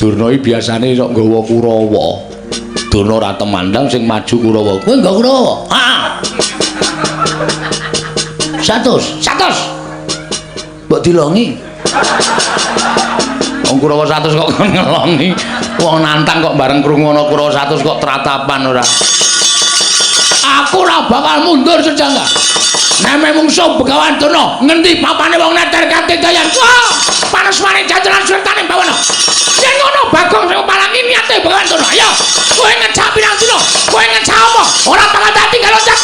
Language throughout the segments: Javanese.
Durna iki biasane sok nggawa Kurawa. Durna ora temandang sing maju Kurawa. Kowe nggawa Kurawa? Heeh. 100, 100. Mbok dilongi. Wong Kurawa 100 kok ngelongi. Wong nantang kok bareng krungu ana Kurawa 100 kok tratapan ora. Aku ora bakal mundur sejangga. Neme mungsuh Begawan Durna, ngendi papane wong neter kate dayan. Wah, panas-panas jajaran sultane bawana. Yen ngono Bagong sing palangi niate Begawan Durna. Ayo, kowe ngejak pirang dina? Kowe ngejak apa? Ora bakal dadi loncat.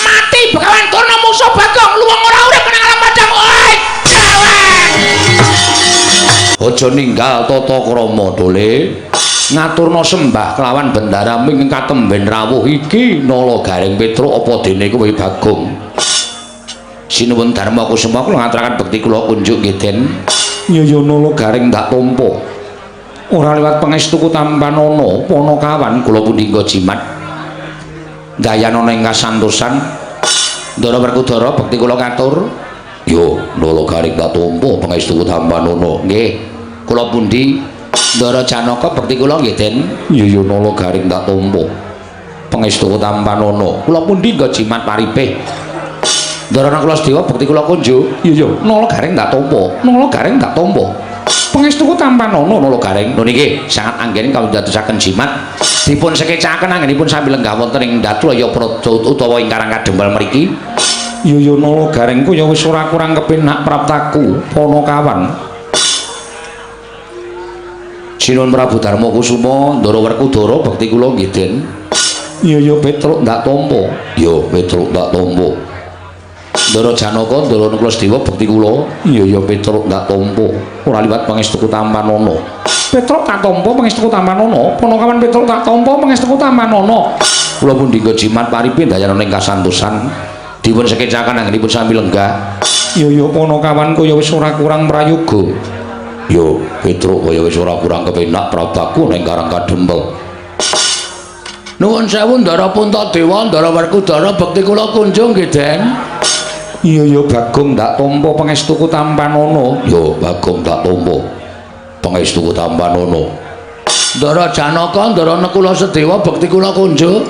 Mati Begawan Durna musuh Bagong, luwung ora urip nang alam padang. Oi, cewek. Aja ninggal tata krama dole. Ngaturna sembah kelawan bendara ming katemben rawuh iki Nala Gareng Petruk apa dene kowe Bagong. Sinuwun Darma Kusuma kula ngaturaken bekti kula kunjuk nggih Den. Ya ya Nala Gareng tak tampa. Ora liwat pangestuku tampanana Panakawan kula pundi nggo jimat. Dayanana ing kasantosan. Ndara Werkudara bekti kula katur. Yo Nala Gareng tak tampa pangestuku tampanana. Nggih. Kula pundi Ndara Janaka bekti kula nggih Den. Ya ya Nala Gareng tak tampa. Pangestuku tampanana. Kula pundi nggo jimat paripih. Ndara Nakula Sedewa bekti kula kunjuk. Iya ya, Nala Gareng tak tampa. Nala Gareng tak tampa. Pangestuku tampanana Nala Gareng. Lho niki sangat anggen kawula dadosaken jimat. Dipun sekecaken anggenipun sami lenggah wonten ing Datulaya Praja utawa ing Karang Kadempel mriki. Iya ya Nala Gareng ku ya wis ora kurang kepenak praptaku Panakawan. Sinuwun Prabu Darma Kusuma, Ndara Werkudara bekti kula nggih Den. Iya ya Petruk ndak tampa. Ya Petruk ndak tampa. Ndara Janaka, Ndara Nakula Sedewa bekti kula. Iya ya Petruk ndak tampa. Ora liwat pangestuku tampanana. Petruk tak tampa pangestuku tampanana. Panakawan Petruk tak tampa pangestuku tampanana. Kula pundi nggo jimat paripe dayanana ing kasantosan. Dipun sekecaken anggenipun sami lenggah. Iya ya Panakawan kaya wis ora kurang prayoga. Yo Petruk kaya wis ora kurang kepenak praptaku ning Karang Kadempel. Nuwun sewu Ndara Puntadewa, Ndara Werkudara bekti kula kunjung nggih Den. Iya ya Bagong ndak tampa pangestuku tampanana. Ya Bagong tak tampa. Pangestuku tampanana. Ndara Janaka, Ndara Nakula Sedewa bekti kula kunjuk.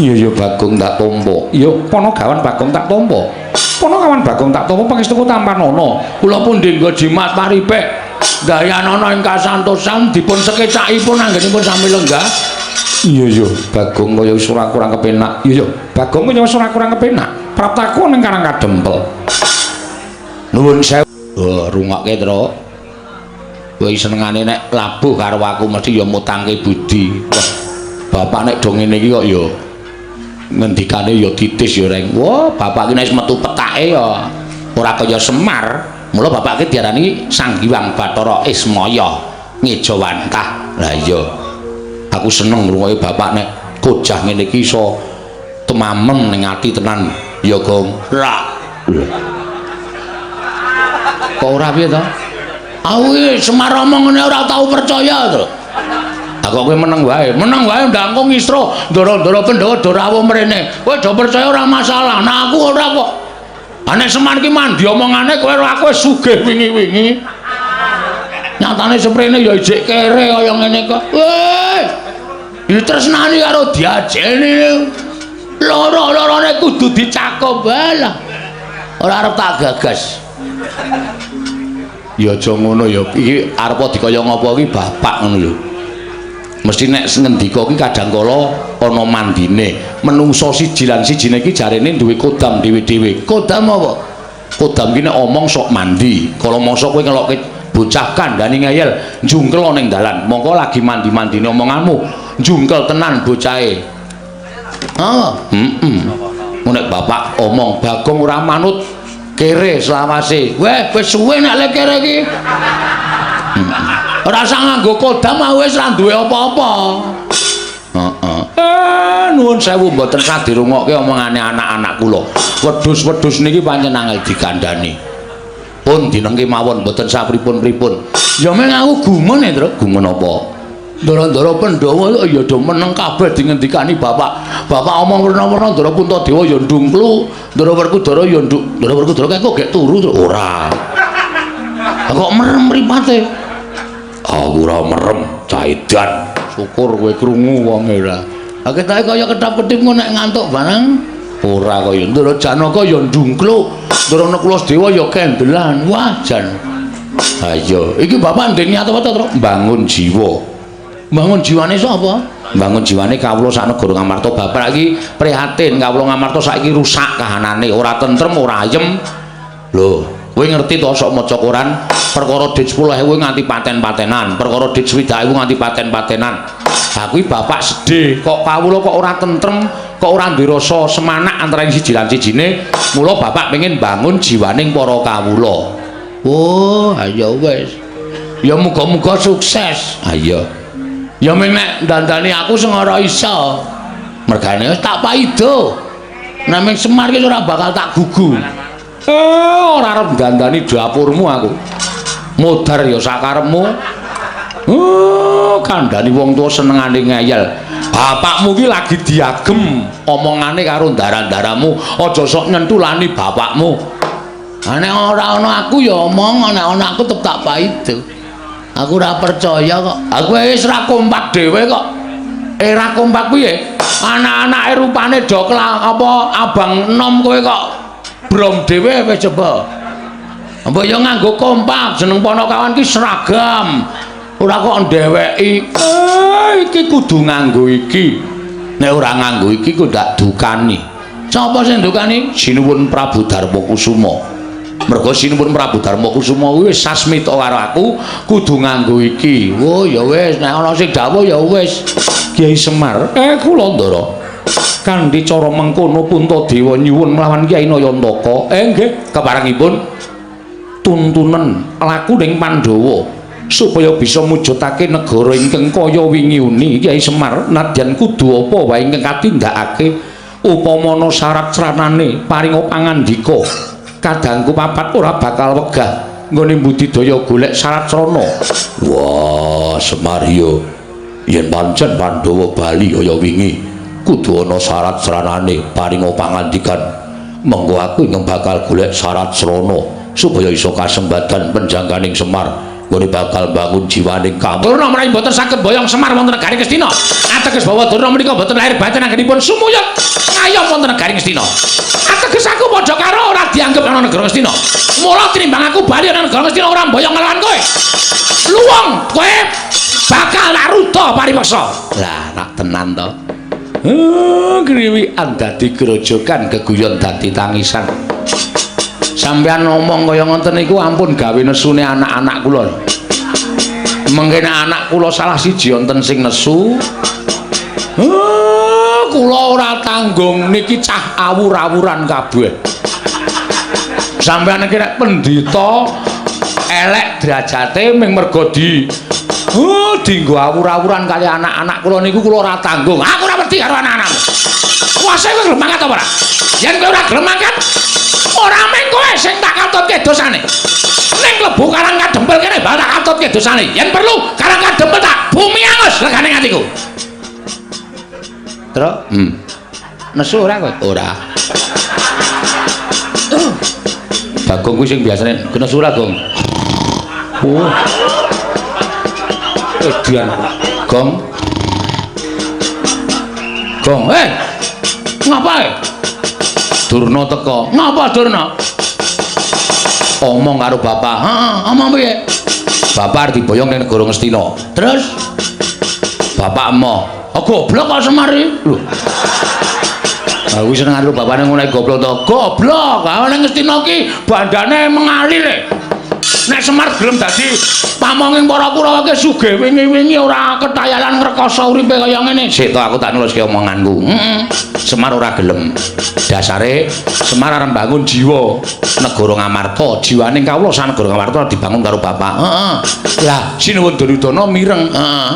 Iya ya Bagong tak tampa. Ya Panagawan Bagong tak tampa. Panakawan Bagong tak tampa pangestuku tampanana. Kula pundi nggo jimat paripek. Dayanana ing kasantosan dipun sekecakipun anggenipun sami lenggah. Iya ya Bagong kaya wis ora kurang kepenak. Iya ya Bagong kaya wis ora kurang kepenak. Praptaku ning Karang Kadempel. Nuwun sewu. Oh, rungokke, Truk. Kowe senengane nek labuh karo aku mesti ya mutangke budi. Wah, bapak nek do ngene iki kok ya ngendikane ya titis ya, Reng. Wah, bapak iki nek wis metu petake ya ora kaya Semar. Mula bapak iki diarani Sang Hyang Bathara Ismaya ngejawantah. Lah iya. Aku seneng ngrungokke bapak nek kojah ngene iki iso temamem ning ati tenan. Ya, Gong. Ra. Kok ora piye to? Aku iki Semar omong ngene ora tau percaya to. Lah kok kowe meneng wae. Meneng wae ndang kok ngisro ndara-ndara Pandhawa do rawuh mrene. Kowe do percaya ora masalah. Nah aku ora kok. Ah nek Semar ki mandi omongane kowe ora aku wis sugih wingi-wingi. Nyatane seprene ya ijik kere kaya ngene kok. Weh. Ditresnani karo diajeni. Loro-lorone kudu dicakup lah. Ora arep tak gagas. Ya aja ngono ya. Iki arep dikaya ngapa iki bapak ngono lho. Mesti nek ngendika iki kadang kala ana mandine. Menungso siji lan sijine iki jarene duwe kodam dhewe-dhewe. Kodam apa? Kodam ki nek omong sok mandi. Kala masa kowe ngelokke bocah kandhani ngeyel, njungkel ning dalan. Mongko lagi mandi-mandine omonganmu, njungkel tenan bocahe. Ah, heeh. Nek bapak omong Bagong ora manut kere selawase. Weh, wis suwe nek le kere iki. Ora usah nganggo kodam wis ora duwe apa-apa. Heeh. Nuwun sewu mboten sah dirungokke omongane anak-anak kula. Wedhus-wedhus niki pancen angel dikandhani. Pun dinengke mawon mboten sah pripun-pripun. Ya meng aku gumun e, Truk. Gumun apa? Ndara-ndara Pandhawa ya do meneng kabeh dingendikani bapak. Bapak omong werna-werna Ndara Puntadewa ya ndungklu, Ndara Werkudara ya nduk. Ndara Werkudara kae kok gek turu, Truk? Ora. Kok merem mripate? Aku ora merem, caidan. Syukur kowe krungu wong ora. Ha ketoke kaya ketap-ketip ngono nek ngantuk barang. Ora kaya Ndara Janaka ya ndungkluk. Ndara Nakula Sedewa ya kendelan. Wah, jan. Ha iya, iki bapak ndek niat apa to, Truk? Mbangun jiwa. Mbangun jiwane sapa? Mbangun jiwane kawula sak negara Ngamarta. Bapak iki prihatin kawula Ngamarta saiki rusak kahanane, ora tentrem, ora ayem. Lho, kowe ngerti to sok maca koran perkara dit 10.000 nganti paten-patenan, perkara dit 60.000 nganti paten-patenan. Ha kuwi bapak sedih, kok kawula kok ora tentrem, kok ora duwe rasa semanak antara siji lan sijine. Mula bapak pengen bangun jiwaning para kawula. Oh, ayo wis. Ya muga-muga sukses. Ha iya. Ya ming nek dandani aku sing ora iso. Mergane wis tak paido. Nek ming Semar ki ora bakal tak gugu. Ora arep dandani dapurmu aku. Modar ya sakarepmu. Oh, kandhani wong tuwa senengane ngeyel. Bapakmu ki lagi diagem omongane karo ndara-ndaramu, aja sok nyentulani bapakmu. Ha nek ora ana aku ya omong, nek ana aku tetep tak paido. Aku ora percaya kok. Aku wis ora kompak dhewe kok. Eh ra kompak piye? Anak-anake rupane do apa abang enom kowe kok brom dhewe wis coba. Mbok ya nganggo kompak, jeneng Ponokawan ki seragam. Ora kok ndeweki. Eh iki kudu nganggo iki. Nek ora nganggo iki kok ndak dukani. Sapa sing dukani? Sinuwun Prabu Darma Kusuma. Mergo Sinuwun Prabu Darma Kusuma kuwi wis sasmita karo aku kudu nganggo iki. Oh ya wis, nek ana sing dawuh ya wis. Kyai Semar, kula Ndara. Kanthi cara mengkono Puntadewa nyuwun nglawan Kyai Nayantaka. Nggih, keparengipun tuntunan laku ning Pandhawa supaya bisa mujudake negara ingkang kaya wingi uni. Kyai Semar, nadyan kudu apa wae ingkang katindakake upama ana syarat sranane paringa pangandika. Kadangku papat ora bakal wegah nggone budidaya golek syarat srana. Wah, Semar yo. Yen pancen Pandhawa bali kaya wingi, kudu ana syarat sranane paringa pangandikan. Mengko aku ingkang bakal golek syarat srana supaya iso kasembadan penjangkaning Semar nggone bakal bangun jiwaning kamu. Durna menawi mboten saged boyong Semar wonten negari Ngastina. Ateges bawa Durna menika mboten lahir batin anggenipun sumuyut ngayom wonten negari Ngastina. Ateges aku padha karo ora dianggep ana negara Ngastina. Mula tinimbang aku bali ana negara Ngastina ora mboyong nglawan kowe. Luwung kowe bakal tak ruda paripeksa. Lah, rak tenan to. Kriwikan dadi grojogan, geguyon dadi tangisan. Sampeyan ngomong kaya ngoten niku ampun gawe nesune anak-anak kula. Mengke nek anak kula salah siji wonten sing nesu, kula ora tanggung niki cah awur-awuran kabeh. Sampeyan iki nek pendhita elek derajate ming mergo di dinggo awur-awuran kali anak-anak kula niku kula ora tanggung. Aku ora wedi karo anak-anakmu. Kuwase kowe gelem mangkat apa ora? Yen kowe ora gelem mangkat, ora mung kowe sing tak katutke dosane. Ning klebu Karang Kadempel kene bakal tak katutke dosane. Yen perlu Karang Kadempel tak bumi angus legane atiku. Truk, Nesu ora kowe? Ora. Bagong kuwi sing biasane nesu ora, Gong? Oh. Edian. Gong. Gong, eh. Ngapa? Durna teka. Ngapa Durna? Omong karo bapak. Heeh, omong piye? Bapak arep diboyong ning negara Ngastina. Terus bapak emoh. Oh, goblok kok Semar iki. Lho. Aku seneng karo bapakne ngono goblok to. Goblok. Ha ning Ngastina ki bandane mengalir e. Nek Semar gelem dadi pamonging para Kurawa ki sugih wingi-wingi ora ketayalan ngrekoso uripe kaya ngene. Sik to aku tak nuliske omonganku. Heeh. Semar ora gelem. Dasare Semar arep mbangun jiwa negara Ngamarta, jiwaning kawula sak negara Ngamarta dibangun karo bapak. Heeh. Lah Sinuwun Duryudana mireng. Heeh.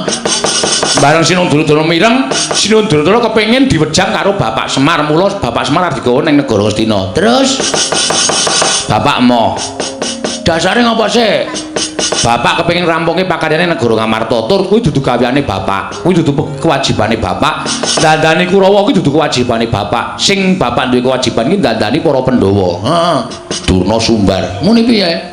Bareng Sinuwun Duryudana mireng, Sinuwun Duryudana kepengin diwejang karo Bapak Semar. Mula Bapak Semar arep digawa ning negara Ngastina. Terus Bapak emoh. Dasare ngopo sih? Bapak kepengin rampungke pakaryane negara Ngamarta. Tur kuwi dudu gaweane bapak. Kuwi dudu kewajibane bapak. Dandani Kurawa kuwi dudu kewajibane bapak. Sing bapak duwe kewajiban ki dandani para Pandhawa. Heeh. Durna sumbar. Muni piye?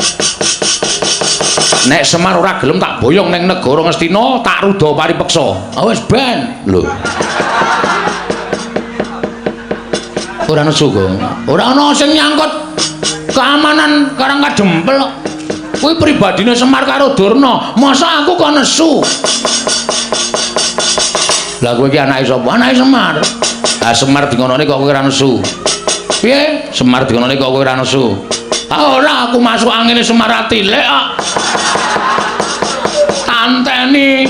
Nek Semar ora gelem tak boyong ning negara Ngastina, tak ruda paripeksa. Ah wis ben. Lho. Ora nesu kok. Ora ana sing nyangkut keamanan Karang Kadempel. Kuwi pribadine Semar karo Durna. Masa aku kok nesu? Lah kowe iki anake sapa? Anake Semar. Lah Semar dingonone kok kowe ora nesu. Piye? Semar dingonone kok kowe ora nesu? Ah ora, aku masuk angine Semar atilik kok. Tanteni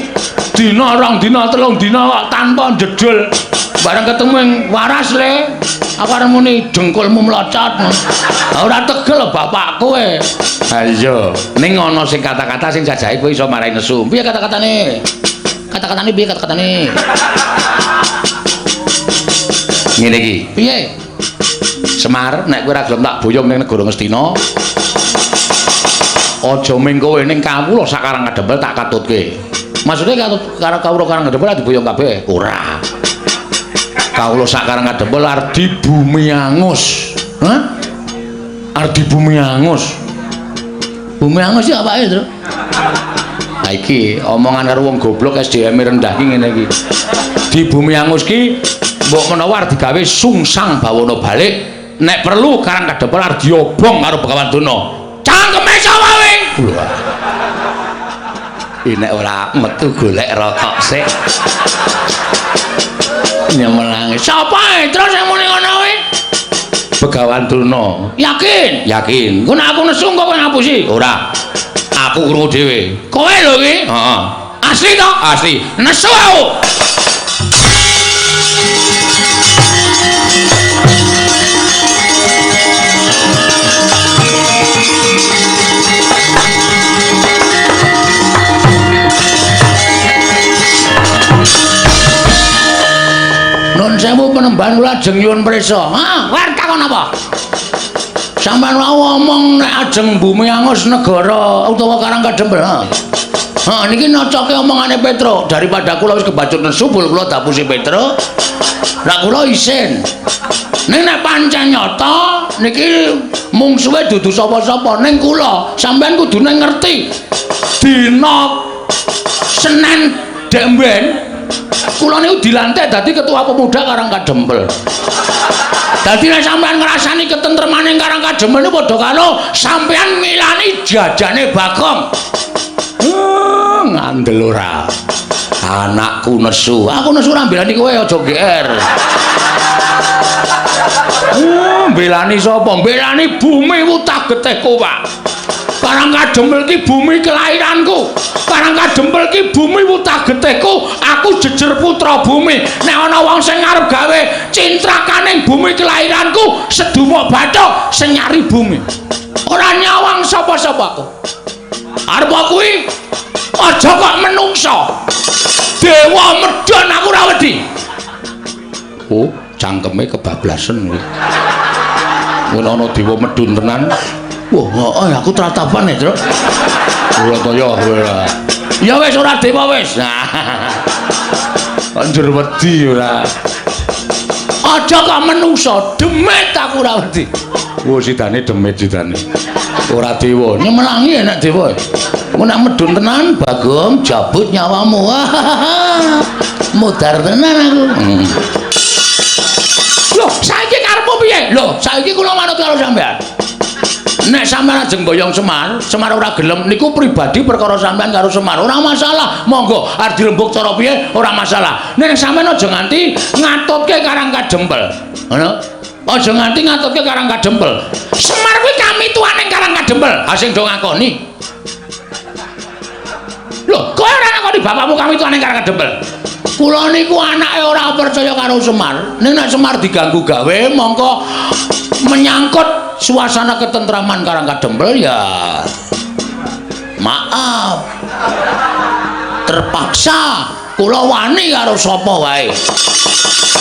dina rong dina telung dina kok tanpa jedul. Bareng ketemu ing waras le. Aku arep muni dengkulmu mlocot. Ora tegel bapak kowe. Ha iya, ning ana sing kata-kata sing jajahe kowe iso marai nesu. Piye kata-katane? Kata-katane piye kata-katane? Ngene iki. Piye? Semar, nek kowe ora gelem tak boyong ning negara Ngastina, aja ming kowe ning kawula sak Karang Kadempel tak katutke. Maksude katut karo kawula Karang Kadempel diboyong kabeh? Ora. Kawula sak Karang Kadempel arep dibumi angus. Hah? Arep dibumi angus. Bumi angus iki apake, Tru? Ha iki omongan karo wong goblok SDM rendah ki ngene iki. Di bumi angus ki mbok menawa arep digawe sungsang bawana balik, nek perlu Karang Kadempel arep diobong karo Begawan Durna. Cangkeme sapa kowe? Lho. Nek ora metu golek rokok sik. Nyemelangi. Sapa terus sing muni ngono kuwi? Begawan Durna. Yakin? Yakin. Engko nek aku nesu engko kowe ngapusi? Ora. Aku krungu dhewe. Kowe lho iki? Heeh. Asli to? Asli. Nesu aku. Nun sewu penemban kula ajeng nyuwun prisa. Ha, kowe arep takon apa? Sampeyan wau omong nek ajeng bumi angus negara utawa Karang Kadempel. Ha. Ha niki nocoke omongane Petruk, daripada kula wis kebacut nesu bul kula dapusi Petruk. Lah kula isin. Ning nek pancen nyata niki mungsuhe dudu sapa-sapa ning kula, sampeyan kudune ngerti. Dina Senin dek mben kula niku dilantik dadi ketua pemuda Karang Kadempel. Dadi nek sampeyan ngrasani ketentremane Karang Kadempel niku padha karo sampeyan ngilani jajane Bagong. Ngandel ora. Anakku nesu. Aku nesu ora mbelani kowe aja GR. Mbelani sapa? Mbelani bumi wutah getihku, Pak. Karang Kadempel ki bumi kelahiranku. Karang Kadempel ki bumi wutah getihku. Aku jejer putra bumi. Nek ana wong sing arep gawe cintrakaning bumi kelahiranku, sedumuk bathuk sing nyari bumi. Ora nyawang sapa-sapa aku. Arep kuwi aja kok menungsa. Dewa medhon aku ora wedi. Oh, cangkeme kebablasen kuwi. Mun ana dewa medhun tenan. Wah, heeh aku tratapan ya, Truk. Ora to ya, ora. Ya wis ora dewa wis. Anjur wedi ora. Aja kok menungsa, demit aku ora wedi. Wah, sidane demit sidane. Ora dewa, nyemelangi enak dewa. Mun nek medhun tenan, Bagong jabut nyawamu. Mudar tenan aku. Loh, saiki karepmu piye? Loh, saiki kula manut karo sampean. Nek sampean ajeng boyong Semar, Semar ora gelem niku pribadi perkara sampean karo Semar. Ora masalah, monggo arep dirembug cara piye ora masalah. Nek sampean aja nganti ngatutke Karang Kadempel. Ngono? Aja nganti ngatutke Karang Kadempel. Semar kuwi kamituane Karang Kadempel. Ha sing do ngakoni. Lho, kowe ora ngakoni bapakmu kamituane Karang Kadempel? Kula niku anake ora percaya karo Semar. Ning nek Semar diganggu gawe mongko menyangkut suasana ketentraman Karang Kadempel ya maaf, terpaksa kula wani karo sapa wae.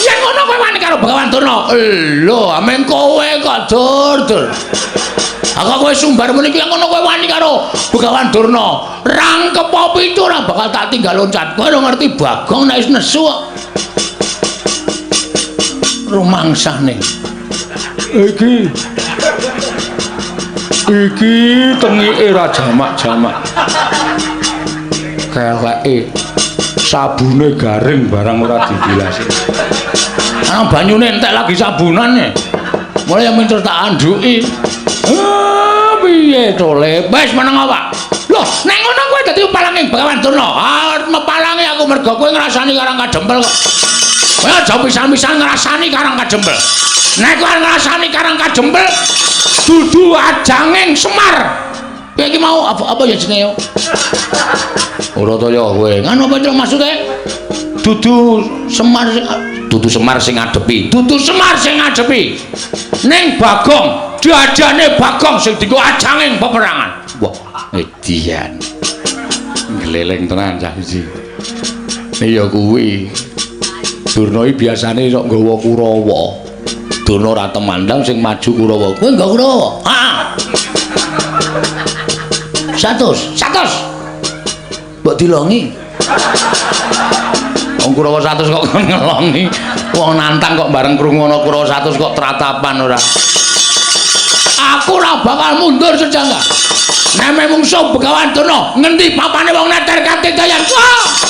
Yen ngono kowe wani karo Begawan Durna? Lho, amen kowe kok dur dur. Aku kowe sumbar muni ki ngono kowe wani karo Begawan Durna. Rangkep pitu ora bakal tak tinggal loncat. Kowe ora ngerti Bagong nek wis nesu kok. Rumangsane. Iki Iki tengike ra jamak-jamak. Keleke sabune garing barang ora dibilasi. Ah, banyune entek lagi sabunane. Mulai yang minter tak anduki. Ah, piye to, Le? Wis meneng awak. Loh, nek ngono kowe dadi palanging Begawan Durna. Ah, mepalangi aku mergo kowe ngrasani Karang Kadempel kok. Kowe aja pisan-pisan ngrasani Karang Kadempel. Nek kowe ngrasani Karang Kadempel, dudu ajanging Semar. Kowe iki mau apa, apa ya jenenge? Ora to ya kowe. Ngono apa itu maksude? Dudu Semar dudu Semar sing ngadepi. Dudu Semar sing ngadepi. Ning Bagong, diajane Bagong sing dienggo ajanging peperangan. Wah, edian. Gleleng tenan cah siji. Iya kuwi. Durna iki biasane sok nggawa Kurawa. Durna ora temandang sing maju Kurawa. Kowe nggawa Kurawa? Heeh. 100, 100. Mbok dilongi. Wong Kurawa 100 kok ngelongi. Wong nantang kok bareng krungu ana Kurawa 100 kok tratapan ora. Aku ora bakal mundur sejangka. Neme mungsuh Begawan Durna, ngendi papane wong neter katidayan? Wah!